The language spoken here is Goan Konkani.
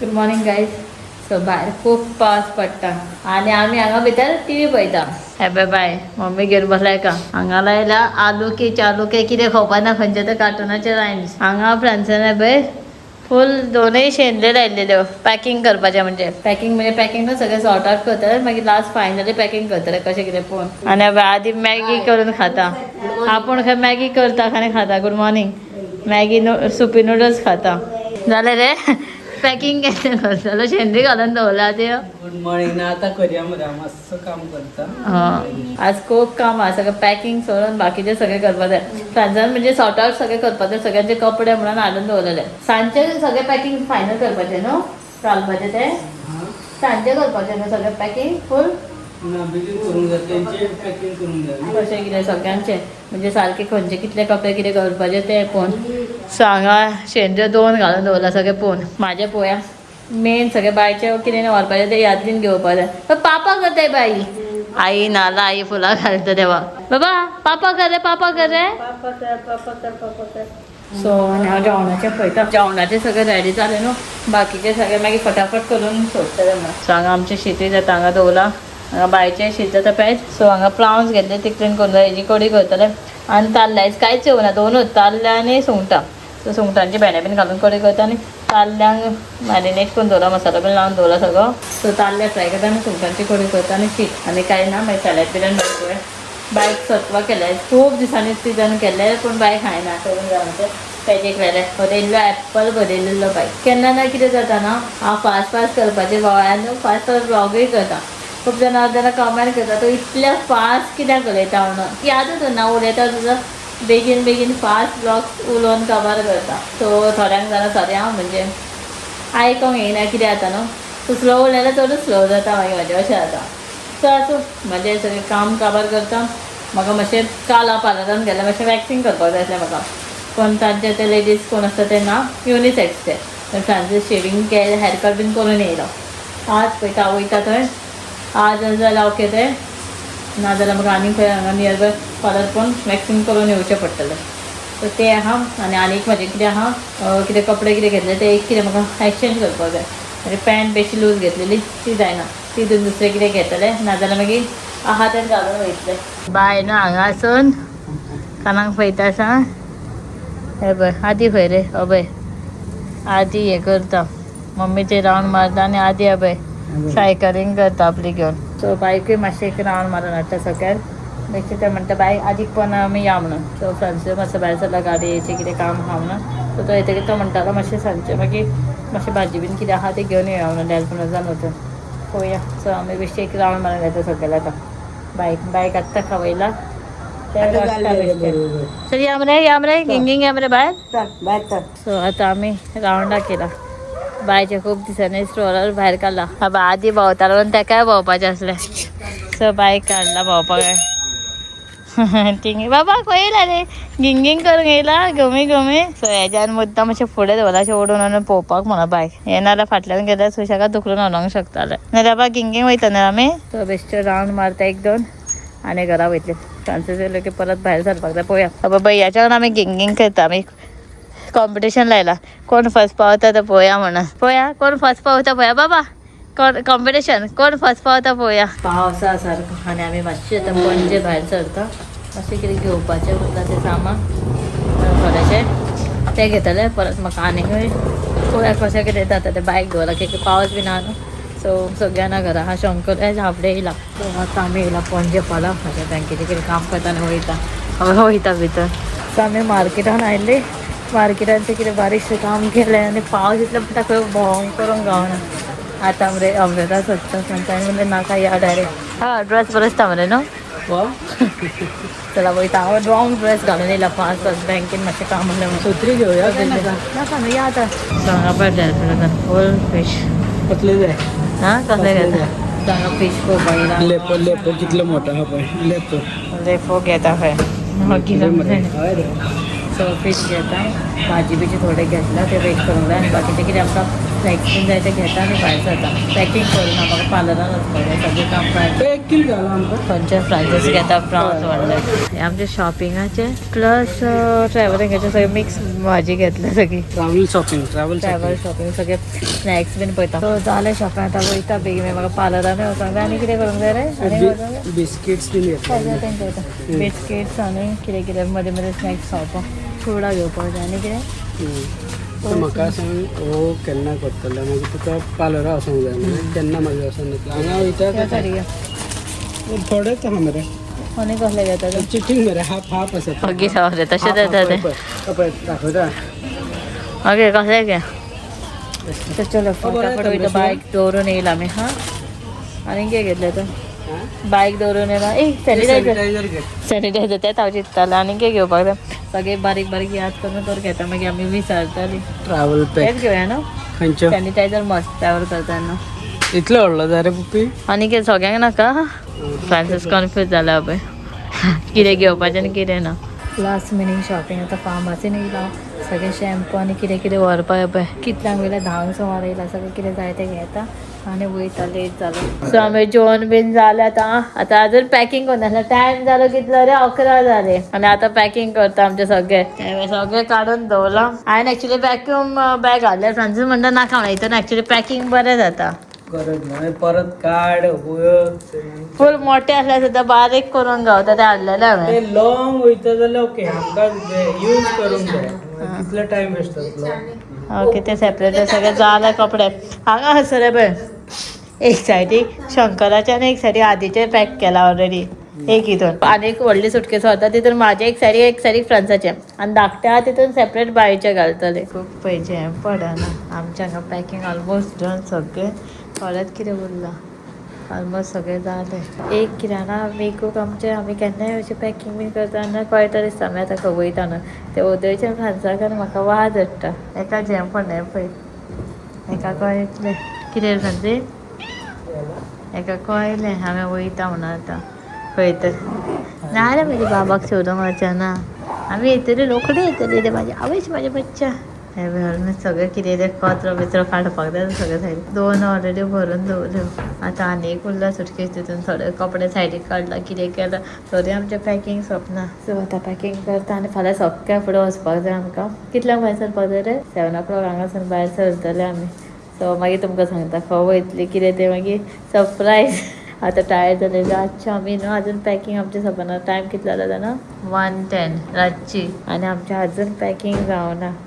Good morning guys. सो भायर खूब पावस पडटा आनी आमी हांगा भितर टीव्ही पळयता. हे बाय मम्मी घेवन बसलाय का हांगा लायला आलू के चालू के कितें खबर ना खंयचे ते कार्टूनाचे रायम्स. हांगा फ्रांसान पळय फूल दोनूय शेंदरे लायलेल्यो पॅकिंग करपाचें. म्हणजे पॅकिंग म्हणजे पॅकिंग सगळें सॉर्ट आउट करतले, मागीर लास्ट फायनली पॅकिंग करतले कशें कितें पळोवन. आनी आदी मॅगी करून खाता. आपूण खंय मॅगी करता आनी खाता. Good morning. Maggi soupy noodles खाता. जालें रे पॅकिंग केन्ना करतलो? शेंदरी घालून दवरला त्यो. Good morning. ना, आता करया मरे, हांव मातसो काम करता. हा, आज खूब काम आहा. सगळें पॅकिंग सोडून बाकीचे सगळें करपाक जाय फ्रांसान. म्हणजे सॉर्ट आउट सगळें करपाक जाय. सगळ्यांचे कपडे म्हणून हाडून दवरलेले. सांजचे सगळें पॅकिंग फायनल करपाचें न्हू, घालपाचें तें सांजचे करपाचें न्हू सगळें पॅकिंग फूल. ना, बेगीन करूंक जाय, तेंचे पॅकिंग करूंक जाय. कशें कितें सगळ्यांचे, म्हणजे सारके खंयचे कितले कपडे कितें करपाचे ते पळोवन. सो हांगा शेंदऱ्यो दोन घालून दवरला सगळें पळोवन. म्हाजें पळोवया मेन सगळें बायचे कितें व्हरपाचें तें यादीन घेवपाक जाय. पापा करताय बाई. आई नाला आई फुलां घालता तेव्हा. बाबा पापा कर रे, पापा कर रे. पापा कर, पापा कर, पापा कर. सो आनी हांव जेवणाचें पळयता. जेवणाचें सगळें रेडी जालें न्हू, बाकीचें सगळें मागीर फटाफट करून सोडटलें म्हणून. सो हांगा आमचें शीतूय जाता, हांगा दवरलां. हांगा बायचें शीत जाता पेज. सो हांगा प्रावन्स घेतले, ती क्लीन करून हेजी कडी करतले. आनी ताल्ले आयज कांयच येवना, दोनूच ताल्ले आनी सुंगटां. सो सुंगटांची भेंडे बीन घालून कडी करता आनी ताल्ल्यांक मॅरिनेट करून दवरला, मसालो बीन लावन दवरला सगळो. सो ताल्ले फ्राय करता आनी सुंगटांची कडी करता आनी शीत आनी कांय ना. मागीर सॅलड बिलड मागीर. बायक सत्वा केलें, खूब दिसांनी तिजन केल्लें, पूण बाय खायना. करून जाय म्हणजे पेजेक व्हेलें, बरयल्लो एप्पल बरयलेलो बाय. केन्ना ना कितें जाता ना, हांव फास्ट फास्ट करपाचें गोंयान फास्ट फास्ट ब्लॉगूय करता. खूब जाणां जाणां कमेंट करता, तूं इतलें फास्ट कित्याक उलयता म्हणून. यादूच उरना, उलयता तुजो बेगीन बेगीन फास्ट ब्लॉग उलोवन काबार करता. सो थोड्यांक जाणां सॉरी हांव, म्हणजे आयकोंक येयना कितें जाता न्हू. सो स्लो उलयल्यार चडूच स्लो जाता मागीर म्हाजें, अशें जाता. सो आसूं, म्हाजें सगळें काम काबार करता. म्हाका मातशें काल हांव पार्लरान गेलें, मातशें वॅक्सिंग करपाक जाय आसलें म्हाका, पण तांचे ते लेडीज कोण आसता ते ना, युनिसेक्स ते. पण फ्रांसीस शेविंग केलें, हेअरकट बीन करून येयलो. आज पळयता वयता थंय. आज जाल्यार ओके तें, नाजाल्यार म्हाका आनीक खंय हांगा नियर बाय पार्लर पळोवन वॅक्सिंग करून येवचें पडटलें. सो तें आहा. आनी आनीक म्हाजें कितें आहा, कितें कपडे कितें घेतले ते एक कितें म्हाका एक्सचेंज करपाक जाय. म्हणजे पॅन्ट बेश्टी लूज घेतलेली ती जायना, तितून दुसरें कितें घेतलें, नाजाल्यार मागीर आहा तें घालून वयतलें. बाय न्हू हांगा आसून कानाक पळयता आसा. हे पळय आदी खंय रे, हो पळय आदी हें करता, मम्मीचे रावंड मारता आनी आदी हे पळय सायकलींग करता आपली घेवन. सो बायकूय मातशें एक रावंड मारून हाडटा सकयल बेश्टे. ते म्हणटा बाय आदीक पण आमी या म्हणून. सो फ्रांसीस मातसो भायर सरला, गाडयेचें कितें काम आहा म्हणून. सो तो येतकीर तो म्हणटालो मातशें सांजचें मागीर मातशें भाजी बीन कितें आहा तें घेवन येया म्हणून डेल्फिनोजान वचून पळोवया. सो आमी बेश्टे एक रावंड मारून येता सकयल आतां. बायक बायक आत्तां खावयला. चल या मरे, या मरे, गिंगिंग या मरे भायर. चल भायर चल. सो आतां आमी रावंडाक येयला. बायचे खूब दिसांनी स्ट्रोलर भायर काडला. बाबा आदी भोंवतालो म्हणून तेकाय भोंवपाचें आसलें. सो बायक काडला भोंवपाक. थिंग बाबा खंय येयला रे? गिंगींग करूंक येयला गमी गमी. सो हेज्यान मुद्दाम मातशें फुडें दवरला, अशें ओडून ओडून पळोवपाक म्हणून. बायक हें नाल्यार फाटल्यान गेल्यार सुशेगाद धुकलून व्हरोंक शकताले. नाल्यार बाबा गिंगींग वयता न्हू आमी. सो बेश्टे रावंड मारता एक दोन आनी घरा वयतले. फ्रांसीस येयलो की परत भायर सरपाक जाय. पळोवया. बाबा भैयाच्या वांगडा आमी गिंगींग करता. आमी कॉम्पिटिशन लायला, कोण फर्स्ट पावता तो पळोवया म्हणून. पळोवया कोण फर्स्ट पावता पळोवया. बाबा कोण कॉम्पिटिशन, कोण फर्स्ट पावता पळोवया. पावसा सारको आनी आमी मातशें आतां पणजे भायर सरता. मातशें कितें घेवपाचें उरलां तें सामान थोडेशें तें घेतलें. परत म्हाका आनीकूय पळोवया कशें कितें जाता तें. बायक दवरला की पावस बी ना न्हू. सो सगळ्यांना घरा हा. शंकर एज हाफ डे येयला. सो आतां आमी येयला पणजे पाला. म्हाज्या बँकेचें कितें काम करता आनी वयता. हांव वयता भितर. सो आमी मार्केटान आयिल्ली. मार्केटान तें कितें बारीकशें काम केलें आनी पावस इतलो पडटा, खंय भोंवंक करूंक गावना. आतां मरे अम्ब्रेला सोदता. तांणी म्हणलें नाका, या डायरेक्ट. हा, ड्रेस बरो दिसता मरे न्हू. चला वयता. हांव रॉंग ड्रेस घालून येयला. फास्ट फास्ट बँकेन मातशें काम आसलें म्हणून. सत्री घेवया काय नाका? नाका न्हू, या आतां. सो हांगा पळय डेल्फिनान फूल फिश. कसले जाय? हा, कसले घेता? हांगा फिश पळोवपाक येयला. लेपो, लेपो कितलो मोठो आहा पळय लेपो. लेफो घेता खंय. कितले मरे? हय रे. सो फिश घेता. भाजी बिजी थोडे घेतला ते वेट करूंक जाय आनी बाकीचें कितें आमकां स्नॅक्स बीन जाय ते घेता आनी भायर सरता. पॅकिंग करून म्हाका पार्लरान वचपाक जाय, सगळें काम प्रायव्हेट. ते एक किल घाला आमकां. खंयचे फ्रांसीस घेता प्रावन्स व्हडले. हे आमचे शॉपिंगाचे प्लस ट्रॅव्हलिंगाचे सगळे मिक्स भाजी घेतले सगळी. Travel shopping, travel travel shopping सगळे स्नॅक्स बीन पळयता. सो जालें शॉपिंग, आतां वयता बेगीन. म्हाका पार्लरानूय वचोंक जाय आनी कितें करूंक जाय रे, आनी वचोंक जाय. बिस्किट्स बीन घेतले. तेंचे बिस्किट्स आनी कितें कितें मदीं मदीं स्नॅक्स खावपाक, चिवडा घेवपाक जाय आनी कितें. तर म्हाका सांग, हो केन्ना करतले? मागीर तुका पार्लरा वचोंक जाय न्हू, केन्ना मागीर वचोन येतलें? हांगा वयता. त्या साडी घे. थोडेच आहा मरे. आनी कसले घेता ते? चिटींग मरे, हाफ हाफ आसा. ओके, सॉरी, तशें जाता ते. पळय दाखयता. ओके, कसले घे. तर चलो हो, बरं फटाफट येता वयता. मरे. बायक दवरून येयला आमी. हां, आनी कितें घेतलें तर? बायक दवरून येयला. ए, सॅनिटायझर. सॅनिटायझर घे. सॅनिटायझर तेंच हांव चिंत्तालें. आनी कितें घेवपाक जाय? सगळे बारीक बारीक याद करून करून घेता, मागीर आमी विसरतालीं. Travel pack. तेच घेवया न्हू. खंयचो? सॅनिटायझर मस्त ट्रॅव्हल करतना. इतलो व्हडलो जाय रे पुपी? आनी कितें सगळ्यांक नाका? फ्रांसीस कन्फ्यूज जाला पळय, कितें घेवपाचें आनी कितें ना. Last minute shopping. आतां फार्मासीन येयला, सगळें शॅम्पू आनी कितें कितें व्हरपाक पळय. कितल्यांक वयल्या? 10क सुमार येयला. सगळें कितें जाय तें घेता आनी वयता, लेट जालो. सो आमी जेवण बीन जालें. आतां आतां अजून पॅकिंग करूं नासलें. टायम जालो कितलो रे? 11 जाले आनी आतां पॅकिंग करता आमचें सगळें. तें सगळें काडून दवरलां हांवें. एक्चुली वॅक्यूम बॅग घातलें. फ्रांसीस म्हणटा नाका म्हणा, हितून एक्चुली पॅकिंग बरें जाता. गरज ना, परत काड वयर. फूल मोठे आसल्यार सुद्दां बारीक करून गावता ते हाडलेले हांवें. ते लॉंग वयता जाल्यार ओके, आमकां यूज करूंक जाय. कितलो टायम वेस्ट जातलो. ओके, ते सेपरेट सगळे जाले कपडे. हांगा आसा रे पळय, एक सायडीक शंकराचे आनी एक सायडीक आदीचे पॅक केला ऑलरेडी. एक हितून आनी एक व्हडली सुटकेस व्हरता, तितून म्हाजे एक सायडीक, एक सायडीक फ्रांसाचे आनी धाकटे आहा तितून सेपरेट बायचे घालतले. खूब पळय जेम पडना. आमच्या हांगा पॅकिंग ऑलमोस्ट डन सगळें. थोडेंच कितें उरलां, ऑलमोस्ट सगळें जालें. एक किराणा मेकूक आमचें. आमी केन्नाय अशें पॅकिंग बीन करतना कळटा दिसता आमी आतां खंय वयता न्हू ते उदयचे फ्रांसाक आनी म्हाका वाज हाडटा. एका जेम पडना पळय, एका कळटलें कितें फ्रांसी, एका कळलें हांवें वयता म्हणून. आतां खंय तर ना रे, म्हजे बाबाक सोडूंक वचना आमी. येतली, रोखडी येतली रे म्हाजी आवयच, म्हाजें बच्चा. हें सगळें कितें तें कचरो बिचरो काडपाक जाय सगळें सायडीक. दोन ऑलरेडी भरून दवरल्यो, आतां आनी एक उरला सुटकेस. तितून थोडे कपडे सायडीक काडला, कितें केलां तरी आमचें पॅकिंग सोंपना. सो आतां पॅकिंग करता आनी फाल्यां सगळ्या फुडें वचपाक जाय आमकां. कितल्यांक भायर सरपाक जाय रे? 7 o'clock हांगासून भायर सरतले आमी. सो मागीर तुमकां सांगता खंय वयतली कितें तें, मागीर सरप्रायज. आतां टायर्ड जाले रातचें आमी न्हू, अजून पॅकिंग आमचें सोंपना. टायम कितलो जाला जाणा? 1:10 रातची आनी आमचें अजून पॅकिंग जावना.